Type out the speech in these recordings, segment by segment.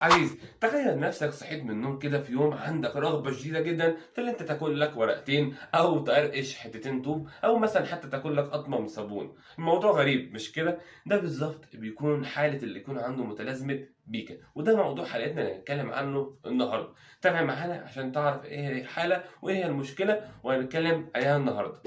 عزيزي، تخيل نفسك صحيت من النوم كده في يوم عندك رغبة شديدة جدا في ان انت تاكل لك ورقتين او تقرقش حتتين طوب او مثلا حتى تاكل لك قطمة من صابون. الموضوع غريب مش كده؟ ده بالظبط بيكون حالة اللي يكون عنده متلازمة بيكا، وده موضوع حلقتنا اللي هنتكلم عنه النهارده. تابع معانا عشان تعرف ايه هي الحالة وايه هي المشكلة وهنتكلم عليها النهارده.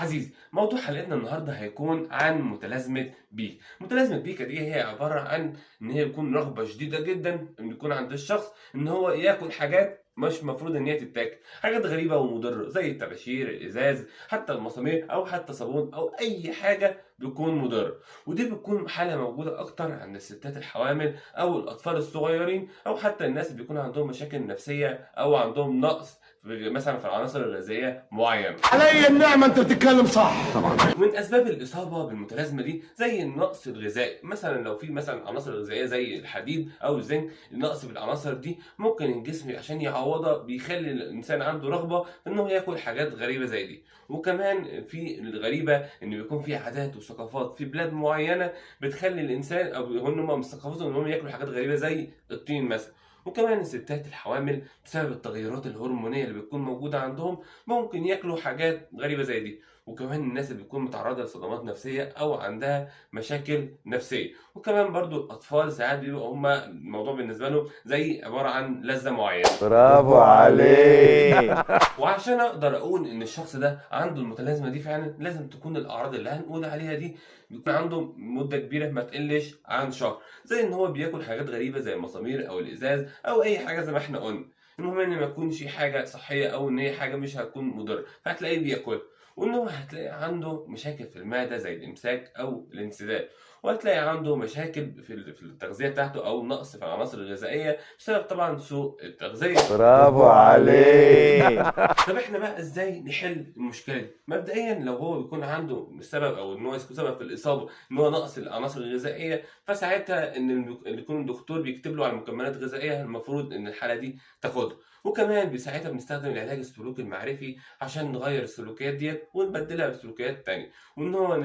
عزيزي، موضوع حلقتنا النهارده هيكون عن متلازمة بيكا. متلازمة بيكا دي هي عبارة عن ان هي بيكون رغبة شديدة جدا ان يكون عند الشخص ان هو ياكل حاجات مش المفروض ان هي تتاكل، حاجات غريبة ومضره زي الطباشير، الازاز، حتى المسامير او حتى صابون او اي حاجة بتكون مضرة. ودي بتكون حاله موجودة اكتر عند الستات الحوامل او الاطفال الصغيرين او حتى الناس اللي بيكون عندهم مشاكل نفسية او عندهم نقص مثلا في العناصر الغذائية معينة. علي النعمة انت بتتكلم صح. طبعا من اسباب الاصابة بالمتلازمه دي زي النقص الغذائي، مثلا لو في مثلا عناصر غذائية زي الحديد او الزنك، النقص في العناصر دي ممكن الجسم عشان يعوضها بيخلي الانسان عنده رغبة انه ياكل حاجات غريبة زي دي. وكمان في الغريبة ان بيكون في عادات وثقافات في بلاد معينة بتخلي الانسان او هم من ثقافتهم انهم ياكلوا حاجات غريبة زي الطين مثلا. وكمان الستات الحوامل بسبب التغيرات الهرمونيه اللي بتكون موجودة عندهم ممكن ياكلوا حاجات غريبة زي دي. وكمان الناس اللي بتكون متعرضه لصدمات نفسية او عندها مشاكل نفسية. وكمان برضو الاطفال ساعات بيبقوا هم الموضوع بالنسبة لهم زي عبارة عن لذة معينة. برافو عليك. وعشان اقدر اقول ان الشخص ده عنده المتلازمه دي فعلا لازم تكون الاعراض اللي هنقول عليها دي بيكون عنده مده كبيرة ما تقلش عن شهر، زي ان هو بياكل حاجات غريبة زي المسامير او الازاز او اي حاجة زي ما احنا قلنا. المهم ان ما تكونش حاجة صحية او ان هي حاجة مش هتكون مضرة فهتلاقيه بياكل. وان هو هتلاقي عنده مشاكل في المعدة زي الامساك او الانسداد، وهتلاقي عنده مشاكل في التغذية بتاعته او نقص في العناصر الغذائية بسبب طبعا سوء التغذية. برافو عليك. طب احنا بقى ازاي نحل المشكلة دي؟ مبدئيا لو هو بيكون عنده السبب او ان هو يكون سبب في الاصابة ان هو نقص العناصر الغذائية، فساعتها ان يكون الدكتور بيكتب له على مكملات غذائية المفروض ان الحالة دي تاخدها. وكمان ساعتها بنستخدم العلاج السلوكي المعرفي عشان نغير السلوكيات ديت ونبدلها بسلوكيات تانية، وان هو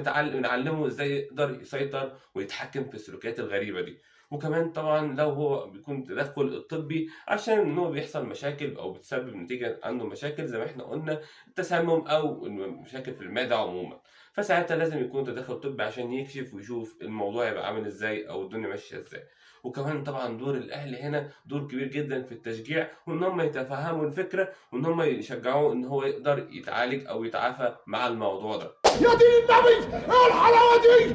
نعلمه ازاي يقدر يسيطر ويتحكم في السلوكيات الغريبة دي. وكمان طبعا لو هو بيكون تدخل الطبي عشان ان هو بيحصل مشاكل او بتسبب نتيجة عنده مشاكل زي ما احنا قلنا التسمم او مشاكل في المعدة عموما، فساعتها لازم يكون تدخل طبي عشان يكشف ويشوف الموضوع يبقى عامل ازاي او الدنيا ماشية ازاي. وكمان طبعا دور الاهل هنا دور كبير جدا في التشجيع، وان هم يتفهموا الفكرة وان هم يشجعوه ان هو يقدر يتعالج او يتعافى مع الموضوع ده. يا دين النبي ايه الحلاوة دي؟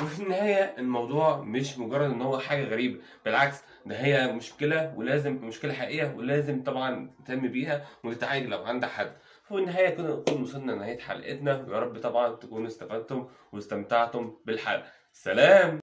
وفي النهاية الموضوع مش مجرد ان هو حاجة غريبة، بالعكس ده هي مشكلة، ولازم مشكلة حقيقية ولازم طبعا تهتم بيها وتتعالج لو عندك حد. وفي النهاية كنا نكون وصلنا لنهاية حلقتنا، ويا رب طبعا تكونوا استفدتم واستمتعتم بالحلقة. سلام.